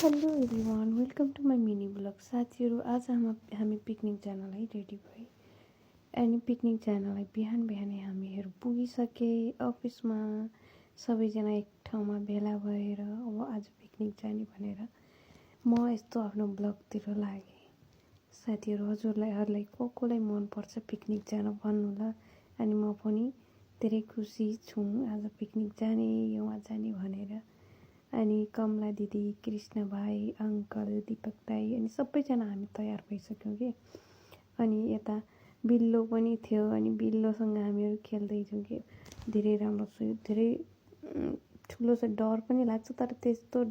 Hello everyone, welcome to my mini blog. साथीहरू, आज हामी पिकनिक जानलाई रेडी भए अनि पिकनिक जानलाई बिहान बिहानै हामीहरू पुगिसके। अफिसमा सबैजना एक ठाउँमा भेला भएर अब आज पिकनिक जाने भनेर म यस्तो आफ्नो ब्लगतिर लागेँ। साथीहरू, हजुरलाई कसलाई मनपर्छ पिकनिक जान भन्नुहोला। अनि म पनि धेरै खुसी छु आज पिकनिक जाने यहाँ जाने भनेर। अनि कमला दिदी, कृष्ण भाइ, अङ्कल, दीपक दाई अनि सबैजना हामी तयार भइसक्यौँ कि। अनि यता बिल्लो पनि थियो अनि बिल्लोसँग हामीहरू खेल्दैछौँ कि। धेरै राम्रो छ, धेरै ठुलो छ, डर पनि लाग्छ, तर त्यस्तो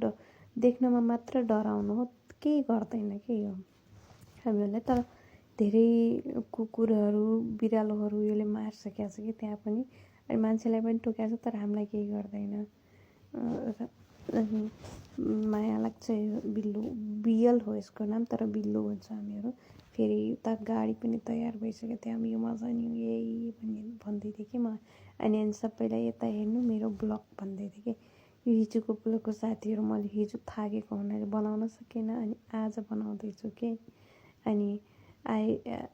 देख्नमा मात्र डराउनु हो, केही गर्दैन के हो हामीहरूलाई। तर धेरै कुकुरहरू, बिरालोहरू यसले मारिसकेको छ कि त्यहाँ पनि, अनि मान्छेलाई पनि टोकेको छ, तर हामीलाई केही गर्दैन। अनि माया लाग्छ यो बिल्लो, बियल हो यसको नाम, तर बिल्लो भन्छ हामीहरू। फेरि उता गाडी पनि तयार भइसक्यो, त्यहाँ यो मजा नि यही भन्दै थिएँ कि म। अनि सबैलाई यता हेर्नु मेरो ब्लग भन्दै थिएँ कि। यो हिजोको ब्लगको साथीहरू, मैले हिजो थाकेको हुनाले बनाउन सकेन, अनि आज बनाउँदैछु कि।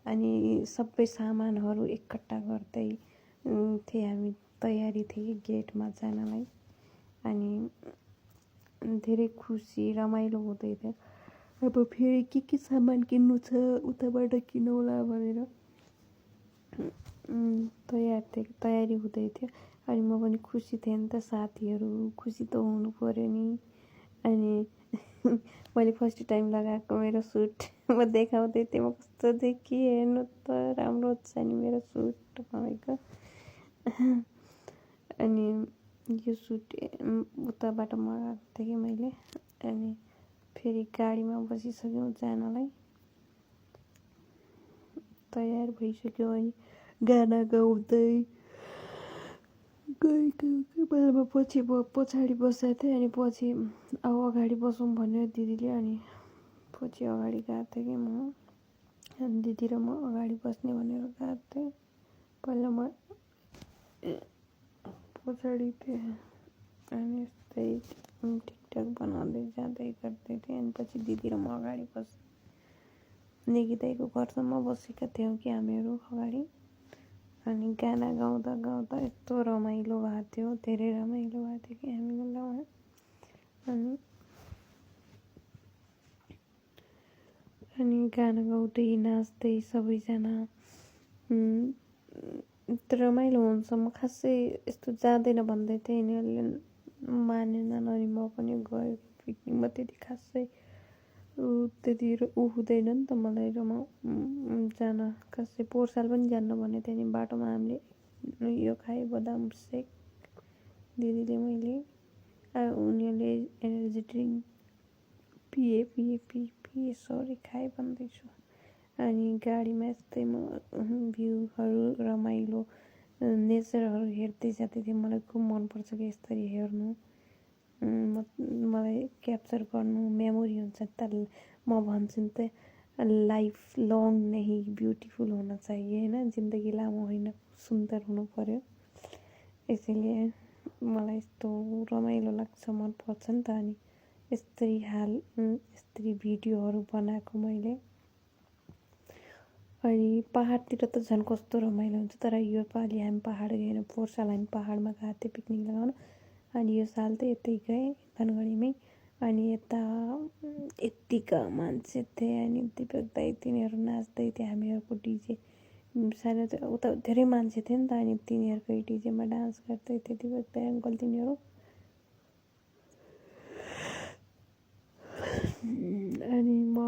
अनि सबै सामानहरू एकट्ठा गर्दै थिएँ, हामी तयारी थिएँ गेटमा जानलाई। अनि धेरै खुसी रमाइलो हुँदै थियो। अब फेरि के सामान किन्नु छ उताबाट किनौला भनेर तयारी हुँदै थियो। अनि म पनि खुसी थिएँ नि त, साथीहरू खुसी त हुनु पर्यो नि। अनि मैले फर्स्ट टाइम लगाएको मेरो सुट म देखाउँदै थिएँ, म कस्तो देखिएँ हेर्नु त, राम्रो छ नि मेरो सुट भनेको। अनि यो सुट उताबाट मगाएको थिएँ कि मैले। अनि फेरि गाडीमा बसिसक्यौँ जानलाई, तयार भइसक्यो। अनि गाना गाउँदै गएको पछाडि बसेको थिएँ। अनि पछि अब अगाडि बसौँ भन्यो दिदीले, अनि पछि अगाडि गएको थिएँ कि म। अनि दिदी र म अगाडि बस्ने भनेर गएको थिएँ। पहिला म पछाडि थिएँ। अनि यस्तै टिकटक बनाउँदै जाँदै गर्दै थिएँ। अनि पछि दिदी र म अगाडि बस्यौँ। निकी दाइको घरसम्म बसेका थियौँ कि हामीहरू अगाडि। अनि गाना गाउँदा गाउँदा यस्तो रमाइलो भएको थियो, धेरै रमाइलो भएको थियो कि हामीलाई। अनि गाना गाउँदै नाच्दै सबैजना रमाइलो हुन्छ। म खासै यस्तो जाँदैन भन्दै थिएँ, यिनीहरूले मानेनन्। अनि म पनि गएँ पिकनिकमा, त्यति खासै त्यति हुँदैन नि त मलाई। र म जान खासै पोहोर साल पनि जान्न भनेको थिएँ। अनि बाटोमा हामीले यो खाएँ, बदाम सेक, दिदीले मैले। उनीहरूले एनर्जी ड्रिङ्क पिए सरी खाएँ भन्दैछु। अनि गाडीमा यस्तै म भ्यूहरू रमाइलो नेचरहरू हेर्दै जाँदै थिएँ। मलाई खुब मनपर्छ कि यसरी हेर्नु, मलाई क्याप्चर गर्नु, मेमोरी हुन्छ त। म भन्छु नि त, लाइफ लङ नै ब्युटिफुल होना चाहिए होइन, जिन्दगी लामो होइन, सुन्दर हुनु पर्यो। यसैले मलाई यस्तो रमाइलो लाग्छ, मनपर्छ नि त। अनि यस्तरी भिडियोहरू बनाएको मैले। अनि पहाडतिर त झन् कस्तो रमाइलो हुन्छ। तर यो पालि हामी पहाड गएन, पोहोर साल हामी पहाडमा गएको थियौँ पिकनिक लगाउन। अनि यो साल त यतै गएँ, धनगढीमै। अनि यता यत्तिका मान्छे थिए। अनि दीपक दाइ तिनीहरू नाच्दै थिए, हामीहरूको डिजे सानो उता धेरै मान्छे थियो नि त। अनि तिनीहरूकै डिजेमा डान्स गर्दै थिए दीपक दाइ अङ्कल तिनीहरू। अनि म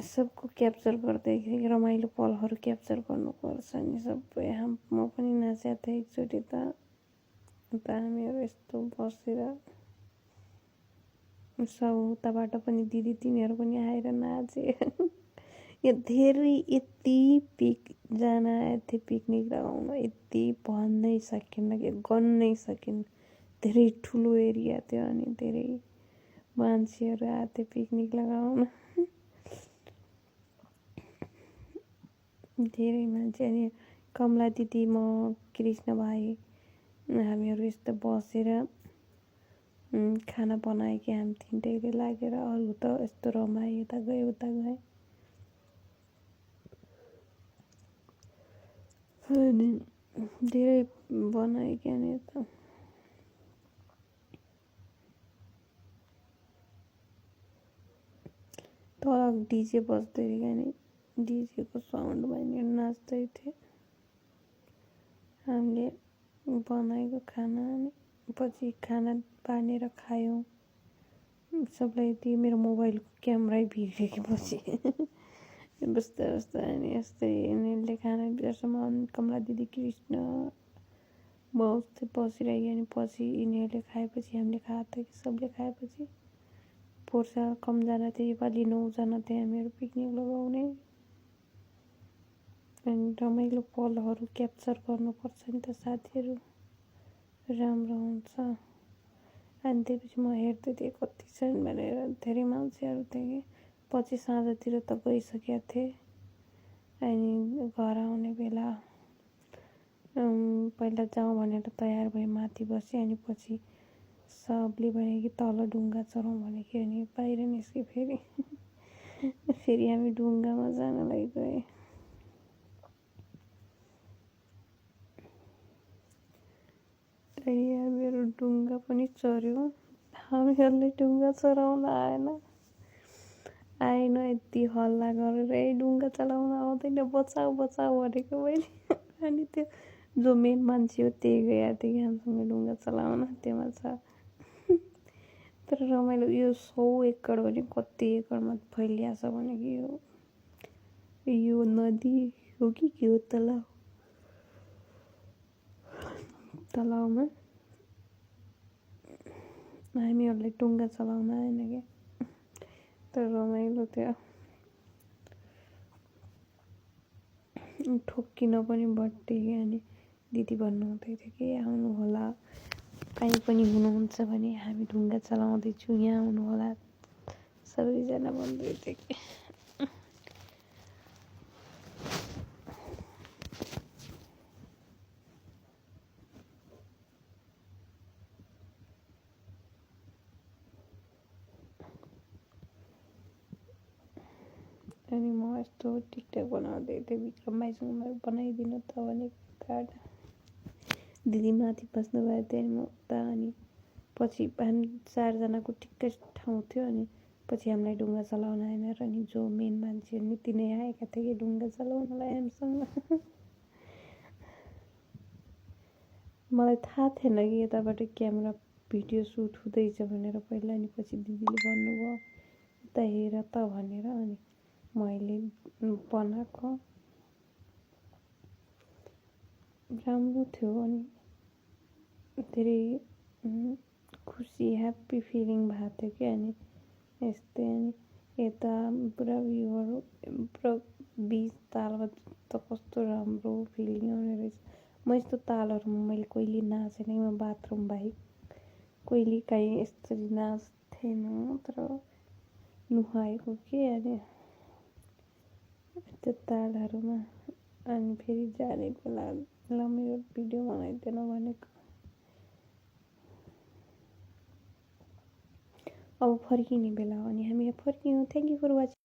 सबको क्याप्चर गर्दै थिएँ, रमाइलो पलहरू क्याप्चर गर्नुपर्छ नि सबै। म पनि नाचेको थिएँ एकचोटि त हामीहरू यस्तो बसेर। उताबाट पनि दिदी तिनीहरू पनि आएर नाचे। यो धेरै यति जना आएको थियो पिकनिक लगाउन, यति भन्नै सकिन्न कि गन्नै सकिन्न। धेरै ठुलो एरिया थियो अनि धेरै मान्छेहरू आएको थियो पिकनिक लगाउन, धेरै मान्छे। अनि कमला दिदी, म, कृष्ण भाइ हामीहरू यस्तो बसेर खाना बनायो कि हामी तिनटैले लागेर, अरू त यस्तो रमायो, यता गयो उता गयो। अनि धेरै बनायो कि अनि यता तल डिजे बज्दै थियो क्या, अनि डिजेको साउन्डमा नि नाच्दै थिए। हामीले बनाएको खाना, अनि पछि खाना बाँडेर खायौँ। सबलाई दिएँ। मेरो मोबाइलको क्यामेरै बिग्रियो कि पछि बस्दा बस्दा। अनि यस्तै यिनीहरूले खाना बिर्सम्म कमला दिदी, कृष्ण म उस्तै बसिरह्यो। अनि पछि यिनीहरूले खाएपछि हामीले खाएको थियो कि सबले खाएपछि। पोहोर साल कमजना थियो, योपालि 9 जना थियो हामीहरू पिकनिक लगाउने। अनि रमाइलो पलहरू क्याप्चर गर्नुपर्छ नि त साथीहरू, राम्रो हुन्छ। अनि त्यसपछि म हेर्दै थिएँ कति छन् भनेर, धेरै मान्छेहरू थिए कि। पछि साँझतिर त गइसकेका थिएँ। अनि घर आउने बेला पहिला जाउँ भनेर तयार भएँ, माथि बसेँ। अनि पछि सबले भने कि तल ढुङ्गा चढौँ भने कि, अनि बाहिर निस्केँ फेरि फेरि हामी ढुङ्गामा जानलाई गएँ। अनि हामीहरू ढुङ्गा पनि चढ्यौँ। हामीहरूले ढुङ्गा चढाउन आएन, यति हल्ला गरेर ए ढुङ्गा चढाउन आउँदैन, बचाऊ बचाऊ भनेको मैले। अनि त्यो जो मेन मान्छे हो त्यही गएको थियो कि हामीसँग ढुङ्गा चलाउन, त्योमा छ। तर रमाइलो। यो 100 एकड भने कति एकडमा फैलिएको छ भने कि यो नदी हो कि के हो, तलाउमा हामीहरूलाई ढुङ्गा चलाउन आएन क्या। तर रमाइलो थियो। ठोक्किन पनि बट्टे कि। अनि दिदी भन्नुहुँदै थियो कि आउनु होला, कहीँ पनि हुनुहुन्छ भने हामी ढुङ्गा चलाउँदैछु, यहाँ आउनु होला, सबैजना भन्दै थियो कि। अनि म यस्तो टिकटक बनाउँदै थिएँ, विक्रम भाइसँग बनाइदिनु त भनेको कार्ड। दिदी माथि बस्नु भएको थियो, अनि म उता। अनि पछि हामी 4 जनाको ठिक्कै ठाउँ थियो। अनि पछि हामीलाई ढुङ्गा चलाउन आएन र नि जो मेन मान्छे नि तिनै आएका थिए कि ढुङ्गा चलाउनलाई हामीसँग। मलाई थाहा थिएन कि यताबाट क्यामेरा भिडियो सुट हुँदैछ भनेर पहिला। अनि पछि दिदीले भन्नुभयो उता हेर त भनेर। अनि मैले बनाएको राम्रो थियो। अनि धेरै खुसी, ह्याप्पी फिलिङ भएको थियो कि। अनि यस्तै। अनि यता पुरा भ्यूहरू, पुरा बिच तालमा त कस्तो राम्रो फिलिङ आउने रहेछ। म यस्तो तालहरूमा मैले कहिले नाचेन कि, म बाथरुम बाहेक कहिले काहीँ यसरी नाच्थेन। तर नुहाएको कि। अनि त्यो तालहरूमा। अनि फेरि जाने बेला ल मेरो भिडियो बनाइदिनु भनेको। अब फर्किने बेला हो। अनि हामी फर्कियौँ। Thank you for watching.